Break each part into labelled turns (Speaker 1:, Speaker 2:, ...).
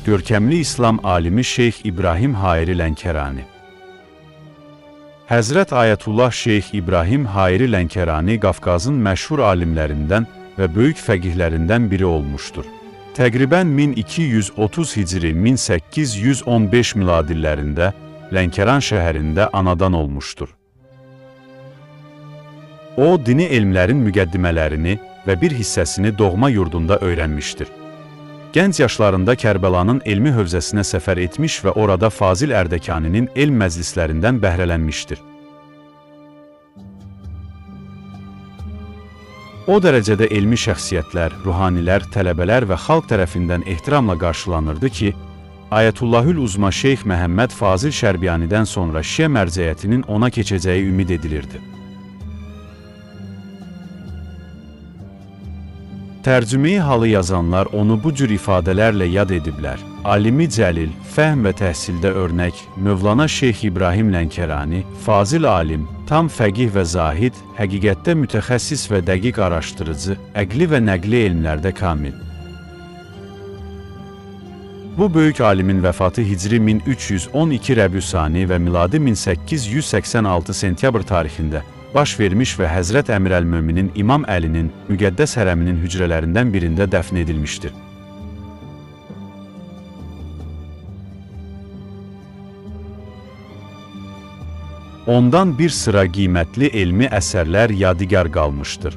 Speaker 1: Görkəmli İslam alimi Şeyx İbrahim Hairi Lənkərani. Həzrət Ayətullah Şeyx İbrahim Hairi Lənkərani Qafqazın məşhur alimlərindən və böyük fəqihlərindən biri olmuşdur. Təqribən 1230 Hicri 1815 miladillərində Lənkəran şəhərində anadan olmuşdur. O, dini elmlərin müqəddimələrini və bir hissəsini doğma yurdunda öyrənmişdir. Gənc yaşlarında Kərbəlanın elmi hövzəsinə səfər etmiş və orada Fazil Ərdəkaninin elm məclislərindən bəhrələnmişdir. O dərəcədə elmi şəxsiyyətlər, ruhanilər, tələbələr və xalq tərəfindən ehtiramla qarşılanırdı ki, Ayətullahül Uzma Şeyx Məhəmməd Fazil Şərbiyanidən sonra Şiə mərcəyyətinin ona keçəcəyi ümid edilirdi. Tərcümeyi halı yazanlar onu bu cür ifadələrlə yad ediblər. Alimi cəlil, fəhm və təhsildə örnək, Mövlana Şeyx İbrahim Lənkərani, fazil alim, tam fəqih və zahid, həqiqətdə mütəxəssis və dəqiq araşdırıcı, əqli və nəqli elmlərdə kamil. Bu böyük alimin vəfatı Hicri 1312 Rəbüsani və miladi 1886 sentyabr tarixində baş vermiş və Həzrət Əmirəl-Möminin İmam Əlinin müqəddəs hərəminin hücrələrindən birində dəfn edilmişdir. Ondan bir sıra qiymətli elmi əsərlər yadigar qalmışdır.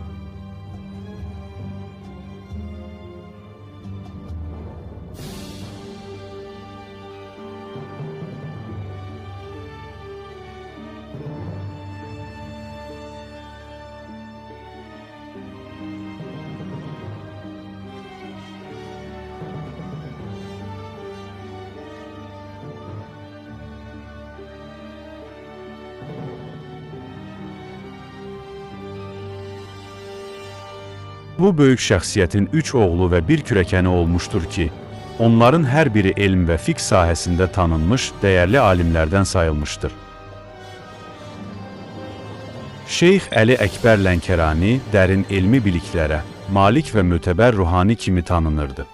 Speaker 1: Bu böyük şəxsiyyətin 3 oğlu və bir kürəkəni olmuşdur ki, onların hər biri elm və fiqh sahəsində tanınmış dəyərli alimlərdən sayılmışdır. Şeyx Əli Əkbər Lənkərani dərin elmi biliklərə, malik və mötəbər ruhani kimi tanınırdı.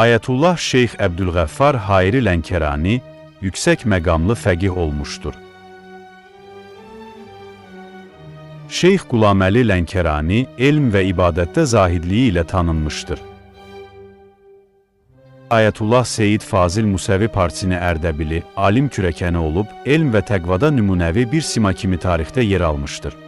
Speaker 1: Ayətullah Şeyx Əbdülğəffar Hairi Lənkərani yüksək məqamlı fəqih olmuşdur. Şeyx Qulaməli Lənkərani elm və ibadətdə zahidliyi ilə tanınmışdır. Ayətullah Seyid Fazil Musəvi Parçini Ərdəbili, alim kürəkəni olub, elm və təqvada nümunəvi bir sima kimi tarixdə yer almışdır.